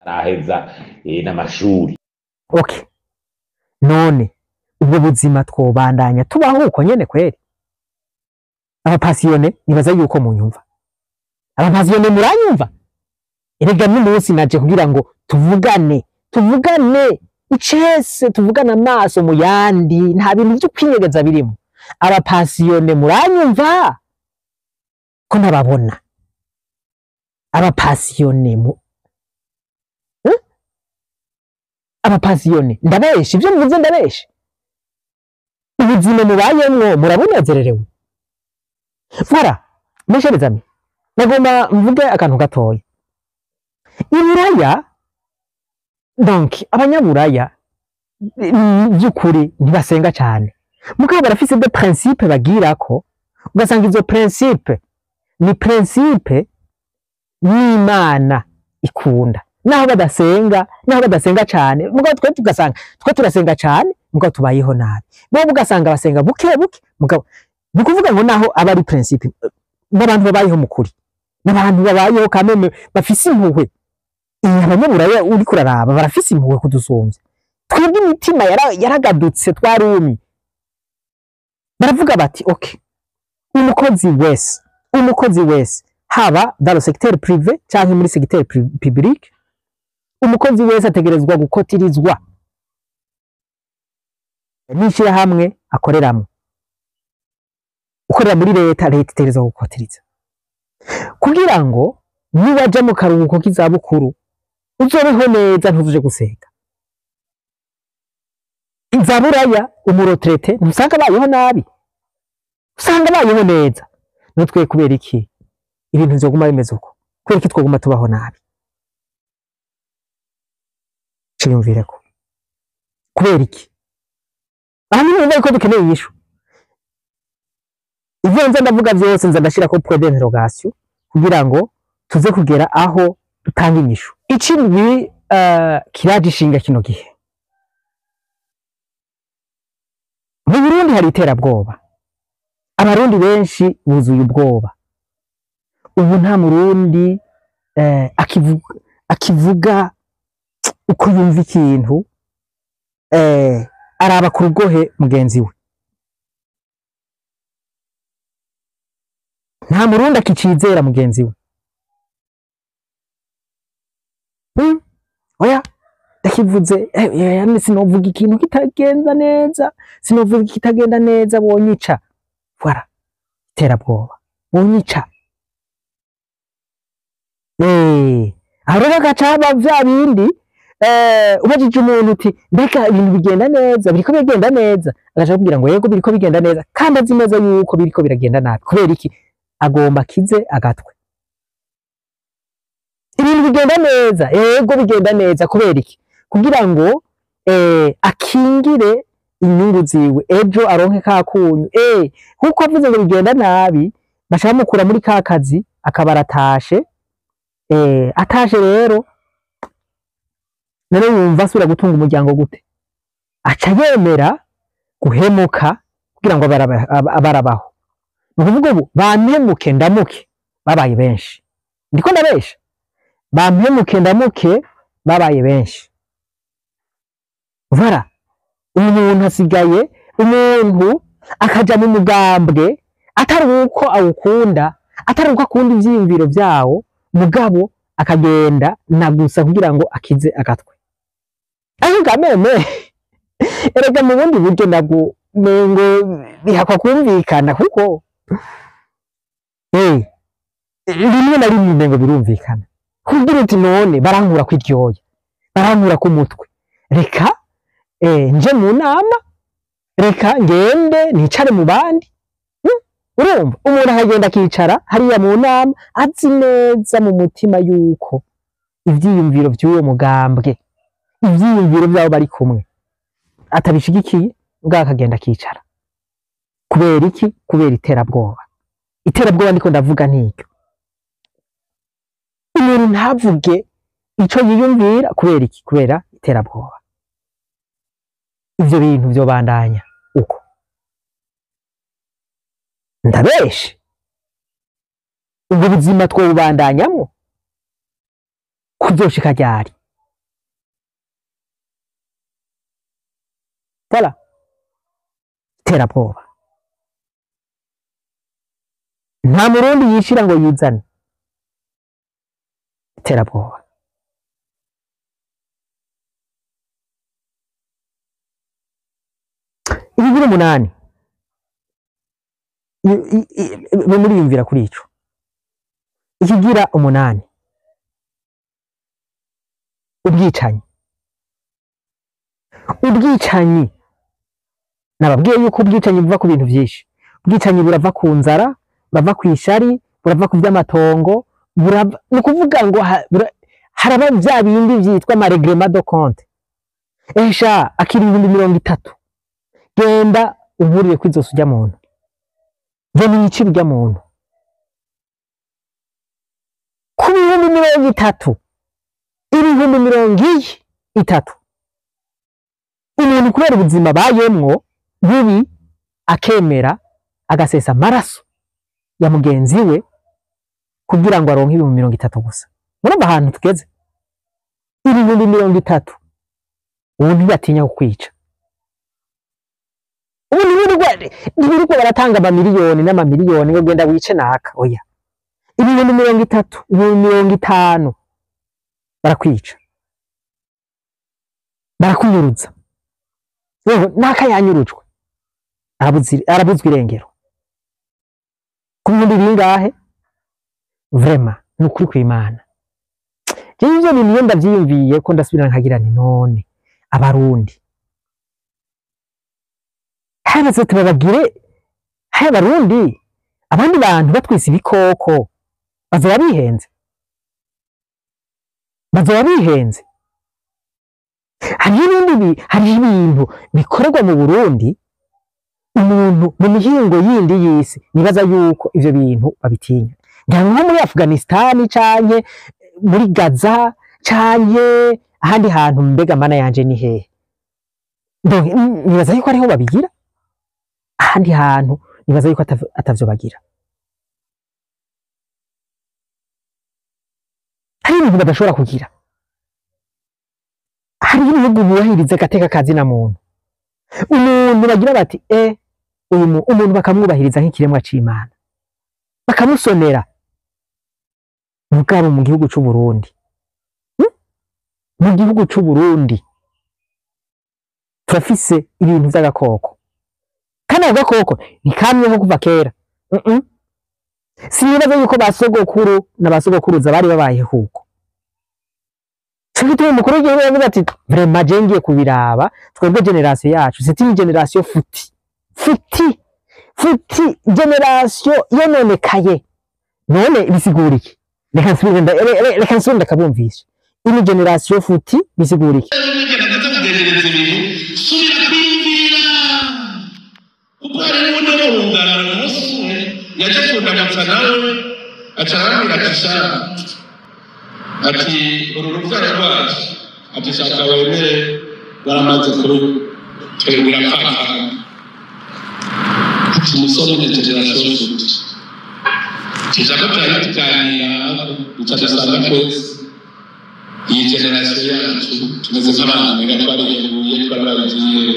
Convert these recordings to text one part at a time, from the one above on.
Araheza n'amashuri. Okay, none ubwo buzima twobandanya tubaho uko nyene kweri? Aba passionnés, nibaza yuko munyumva. Aba passionnés, muranyumva? Erega n'umunsi naje kugira ngo tuvugane, tuvugane icese, tuvugane amaso mu yandi, nta bintu vyo kwinyegeza birimo. Aba passionnés, muranyumva ko ntababona? Aba passionnés mu Eh? Aba passionnés, ndabesha? Ivyo mvuze, ndabesha? Ubuzima mubayemwo murabunezererewe? Voilà, mes chers amis, nagomba mvuge akantu gatoya. Iburaya, donc abanyaburaya by'ukuri ntibasenga cyane, mugabo barafise des principes bagirako, ugasanga izo principe ni principe n'Imana ikunda, naho badasenga cyane. Mugabo twe tugasanga twe turasenga cyane, mugabo tubayeho nabi. Bo ugasanga basenga buke buke, mugabo ni ukuvuga ngo naho aba ari principe n'abantu babayeho mu kuri, n'abantu babayeho kameme bafise impuhwe. Abanyaburaya uriko uraraba barafise impuhwe kudusumvya twebwe. Imitima yaragadutse, twarumye. Baravuga bati: "Okay, umukozi wese, umukozi wese, haba dans le secteur privé canke muri secteur public, umukozi wese ategerezwa gukotirizwa n'ishirahamwe akoreramwo. Ukorera muri leta, leta itegerezwa gukotiriza kugira ngo niwaja mu karuhuko k'izabukuru uzobeho neza, ntuzuje guseka." Izaburaya umu retraité ntusanga abayeho nabi, usanga abayeho neza. Nutwe kubera iki ibintu vyoguma bimeze uko? Kubera iki twoguma tubaho nabi? Ciyumvireko, kubera iki? Aha ni ko dukeneye inyishu. Ivyo nza ndavuga vyose, nza ndashirako point d'interrogation kugira ngo tuze kugera aho dutanga inyishu. Ikindi kiraje ishinga kino gihe mu Burundi, hari iterabwoba. Abarundi benshi buzuye ubwoba. Ubu nta Murundi akivuga uko yumva ikintu, araba ku rugohe mugenzi we. Nta Murundi akicizera mugenzi we. Oya, ndakivuze, sinovuga ikintu kitagenda neza, sinovuga ikitagenda neza, bonyica. Voilà, iterabwoba, bonyica. Aho rero gaca haba vya bindi, ubajije umuntu uti: "Mbega ibintu bigenda neza, biriko bigenda neza?" Agaca akubwira ngo: "Yego, biriko bigenda neza," kandi azi neza yuko biriko biragenda nabi. Kubera iki? Agomba akize agatwe. Ibintu bigenda neza, yego bigenda neza. Kubera iki? Kugira ngo akingire inyungu ziwe, ejo aronke ka kunyu. Kuko avuze ngo bigenda nabi, baca bamukura muri ka kazi, akaba aratashe. Atashe rero, none wumva asubira gutunga umuryango gute? Aca yemera guhemuka kugira ngo abarabaho. Ni ukuvuga ubu bampemuke ndamuke babaye benshi. Ndiko ndabesha? Bampemuke ndamuke babaye benshi. Voilà, umuntu asigaye, umuntu akaja mu mugambwe atari uko awukunda, atari uko akunda ivyiyumviro vyawo, mugabo akagenda na gusa kugira ngo akize agatwe. Ariko kameme, erega mu bundi buryo nabwo mengo bihakwa kumvikana, kuko rimwe na rimwe umengo birumvikana, kugira uti: "None barankura kw'iryoya, barankura ku mutwe, reka nje mu nama, reka ngende nicare mu bandi." Urumva umuntu akagenda akicara hariya mu nama, azi neza mu mutima yuko ivyiyumviro vy'uwo mugambwe, ivyiyumviro vy'abo bari kumwe atabishigikiye, ubwo akagenda akicara. Kubera iki? Kubera iterabwoba. Iterabwoba ndiko ndavuga ntiryo. Umuntu ntavuge ico yiyumvira. Kubera iki? Kubera iterabwoba. Ivyo bintu vyobandanya uko? Ndabeshe? Ubwo buzima twobubandanyamwo kuzoshika ryari? Voilà, iterabwoba. Nta Murundi yishira ngo yizane, iterabwoba. Ibigira umunani muriyumvira kuri ico. Ikigira umunani, ubwicanyi. Ubwicanyi nababwiye yuko ubwicanyi buva ku bintu vyinshi. Ubwicanyi burava ku nzara, burava ku ishari, burava ku vy'amatongo, burava ni ukuvuga ngo haraba vya bindi vyitwa ama règlement de compte. Esha akiri 30,000, genda uhurire kw'izosi urya muntu, genda wicire urya muntu ku 30,000, 30,000. Umuntu kubera ubuzima bayemwo bubi akemera agasesa amaraso ya mugenzi we kugira ngo aronke 30,000 gusa. Murumva ahantu tugeze, 30,000 ubu ntibatinya kukwica. Ubu ntibirirwa baratanga amamiliyoni n'amamiliyoni ngo genda wice naka, oya. 30,000, 50,000 barakwica, barakunyuruza. Wewe naka yanyurujwe arabuzwa irengero ku bihumbi bingahe? Vraiment ni ukuri kw'Imana. Jewe ivyo bintu iyo ndavyiyumviye ko ndasubira nkagira nti none Abarundi habaze tubabagire, haye Abarundi abandi bantu batwise ibikoko bazoba bihenze, bazoba bihenze. Hariho ibindi, hariho ibintu bikorerwa mu Burundi umuntu mu mihingo yindi y'isi nibaza yuko ivyo bintu babitinya. Ngira nko muri Afghanistan canke muri Gaza canke ahandi hantu, mbega mana yanje ni hehe? Donc nibaza yuko ariho babigira, ahandi hantu nibaza yuko atavyo bagira. Hari ibintu badashobora kugira. Hari ibihugu bubahiriza agateka kazina muntu. Umuntu bagira bati uyu umuntu bakamwubahiriza nk'ikiremwa c'Imana, bakamusonera. Mugabo mu gihugu c'u Burundi, mu gihugu c'u Burundi turafise ibintu vy'agakoko, kandi ako gakoko ntikamyeho kuva kera. Sinibaza yuko basogokuru na basogokuruza bari babayeho uko. Cyo umukuru w'igihugu yavuze ati vraiment je ngiye kubiraba, twebwe generation yacu c'est une génération futi futi futi, generation yononekaye. None bisigura iki? Reka nsubire ndakabumvisha. Une génération futi bisigura iki? Kugendereza ibintu subira kwiyumvira, kuko hari n'ubundi wo mu rungano umunsi umwe yaje kundamutsa nawe aca arambwira ati sha, ati uru rubyaro rwacu, ati shaka wemere baramaze kurutengura pfapfana, ati umusore ni generation futi. Tuza ko twari tuganira duca dusanga twese iyi generation yacu tumeze nk'abantu mega twarihebuye twarabagiye.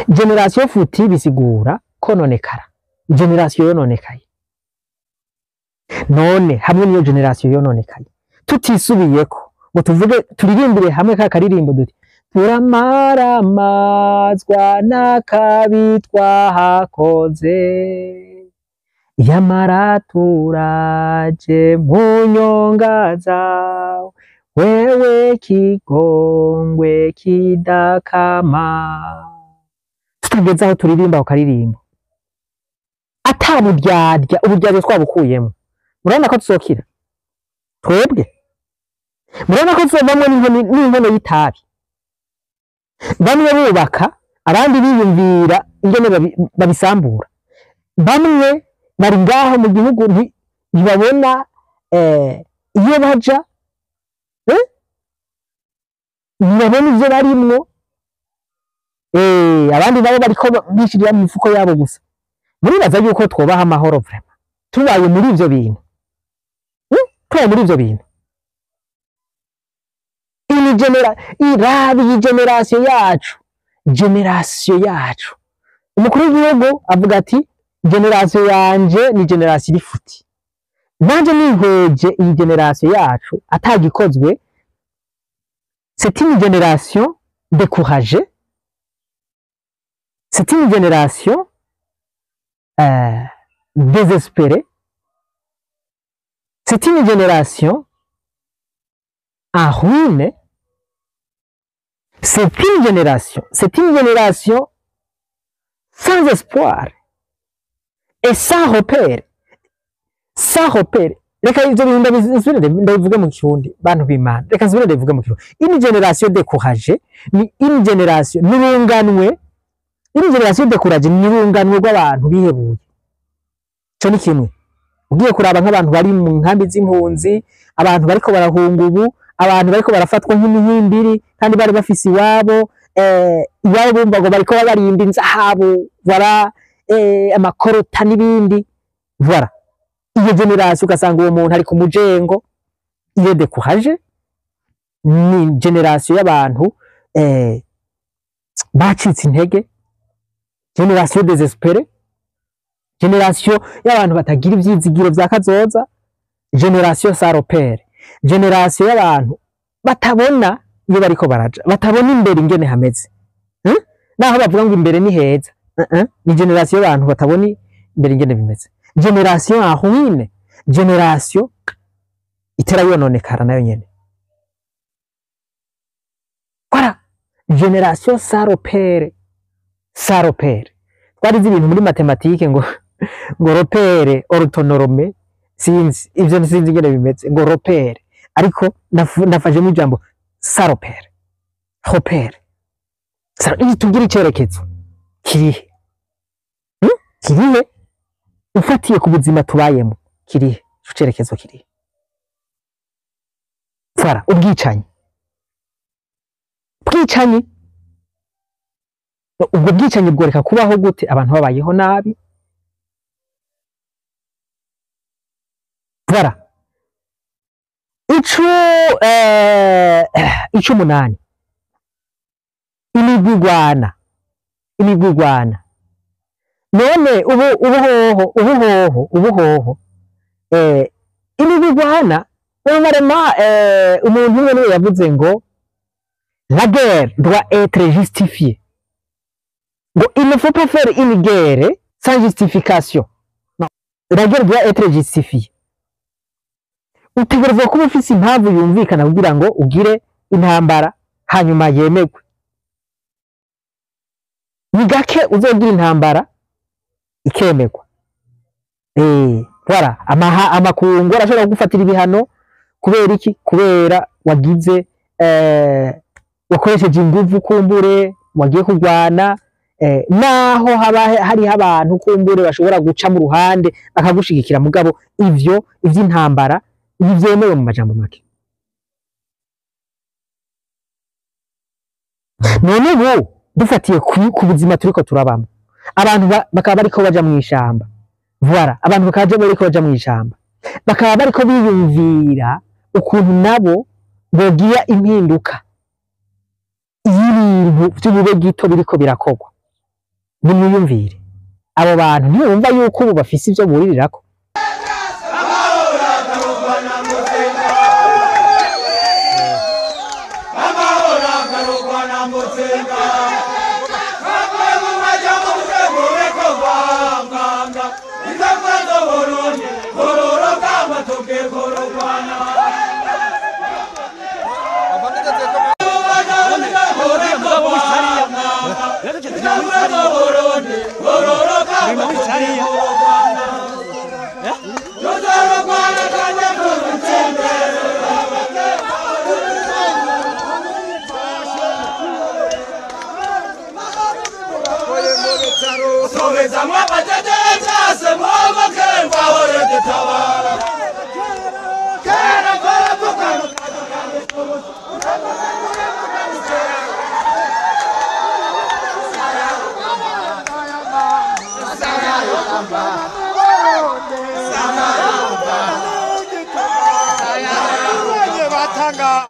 Generation futi bisigura kononekara, generation yononekaye. None hamwe niyo generation yononekaye tutisubiyeko ngo tuvuge turirimbire hamwe ka karirimbo duti turamaramazwa n'akabi twahakoze, yamara turaje mu nyonga zawe, wewe kigongwe kidakama. Tutageze aho turirimba ako karirimbo ata buryarya, uburyarya twabukuyemo. Murabona ko tuzokira twebwe, murabona ko tuzovamwo n'inkono y'itabi. Bamwe bubaka, abandi biyumvira ingene babisambura. Bamwe bari ngaho mu gihugu ntibabona iyo baja, ntibabona ivyo barimwo. Abandi nabo bariko bishirira mu mifuko yabo gusa. Muribaza yuko twobaha amahoro vraiment tubaye muri ivyo bintu? Tubaye muri ivyo bintu. Iyi genera irabi, iyi génération yacu, génération yacu. Umukuru w'igihugu avuga ati: "Génération yanje ni génération iri foutue." Nanje nihweje iyi génération yacu, atagikozwe, c'est une génération découragée, c'est une génération désespérée, c'est une génération en ruine, c'est une génération sans espoir et sans repère, sans repère. Reka ivyo bintu ndabisubire ndabivuge mu Kirundi, bantu b'Imana. Reka nsubire ndabivuge mu Kirundi. Une génération découragée ni une génération, n'urunganwe. Une génération découragée ni urunganwe rw'abantu bihebuye. Ico ni kimwe. Ugiye kuraba nk'abantu bari mu nkambi z'impunzi, abantu bariko barahunga ubu, abantu bariko barafatwa nk'imihimbiri kandi bari bafise iwabo, iwabo bumva ngo bariko babarimba inzahabu, voilà, amakorota n'ibindi. Voilà, iyo génération, ugasanga uwo muntu ari ku mujengo, iyo découragé. Ni génération y'abantu bacitse intege, génération désespérée, génération y'abantu batagira ivyizigiro vya kazoza, génération sans repère, génération y'abantu batabona iyo bariko baraja, batabona imbere ingene hameze. Naho bavuga ngo imbere ni heza, ni génération y'abantu batabona imbere ingene bimeze, génération en ruine, génération itera yononekara nayo nyene. Voilà, génération sans repère, sans repère. Twarize ibintu muri mathématiques ngo repère orthonormé, sinzi ivyo, sinzi ingene bimeze ngo repère, ariko nafashemo ijambo sans repère. Repère, tugira icerekezo kirihe? Kirihe ufatiye ku buzima tubayemo? Kirihe ico cerekezo? Kirihe? Voilà, ubwicanyi, bwicanyi, ubwo bwicanyi bworeka kubaho gute abantu babayeho nabi? Voilà. Ico icumunani, imigwi igwana, imigwi igwana. None ubu hoho, ubu hoho, ubu hoho, imigwi igwana umarema. Umuntu umwe niwe yavuze ngo: "La guerre doit être justifiée." Ngo il ne faut pas faire une guerre sans justification. Non. La guerre doit être justifiée. Utegerezwa kuba ufise impamvu yumvikana kugira ngo ugire intambara, hanyuma yemegwe. Ni gake uzogira intambara ikemegwa. Voilà, amaha amakungu arashobora kugufatira ibihano. Kubera iki? Kubera wagize wakoresheje inguvu, kumbure wagiye kurwana, naho haba hariho abantu kumbure bashobora guca mu ruhande bakagushigikira, mugabo ivyo ivy'intambara ntivyemewe mu majambo make. None ubu dufatiye ku buzima turiko turabamo, abantu bakaba bariko baja mw'ishamba, voilà, abantu bakaba bariko baja mw'ishamba, bakaba bariko biyumvira ukuntu nabo bogira impinduka y'ibintu vy'ubube gito biriko birakorwa. Nimwiyumvire, abo bantu ntibumva yuko ubu bafise ivyo buririrako?